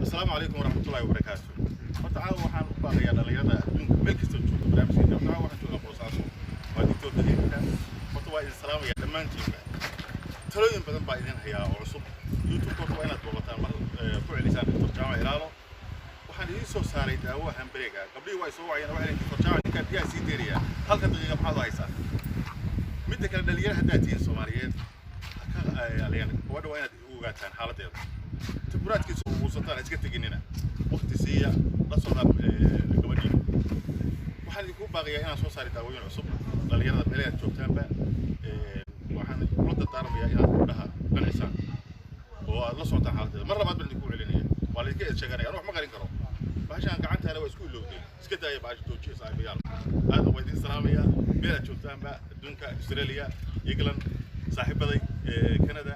Asalaamu calaykum waraxmatullaahi wabarakaatu. Horta caawa waxaan u baaqayaa dhalinyarada adduunka meel kasta joogta barnaamijkeena. Horta caawa waxaan joogaa Boosaaso, waa doctorka Heerka. Horta waa idin salaamaya dhammaantiinba. Talooyin badan baa idin hayaa oo cusub. YouTube horta waa inaad booqataan, mar ku celisaan Doctor Jaamac Ilaalo. Waxaan idiin soo saaray daawo handbrake. Gabdhihii waa soo wacayeen, waxay leeyihiin, "Doctor Jaamac, ninkaan biyaha sii deeraya halka daqiiqa maxaad u haysaa?" Midda kale, dhalinyaro haddaad tihiin Soomaaliyeed, gabadha waa inaad ogaataan xaaladdeeda, muraadkiisa uusataan, iska teginina, waqti siiya, la socda gabadhiina. Waxaan idinku baaqayaa inaan soo saari daawooyin cusub. Dhalinyarada meel aad joogtaanba, waxaan kula dardaarmayaa inaad gabdhaha qancisaan oo aad la socotaan xaaladdeeda. Mar labaad baan idinku celinaya, waa laydinka eed sheeganaya, anu wax ma qarin karo. Bahashaan gacantaana waa isku ilowday, iska daaya bahasha, joojiya saaxiibayaal. Aad waa idin salaamaya meel aad joogtaanba adduunka, Australia, England, saaxiibaday, Canada.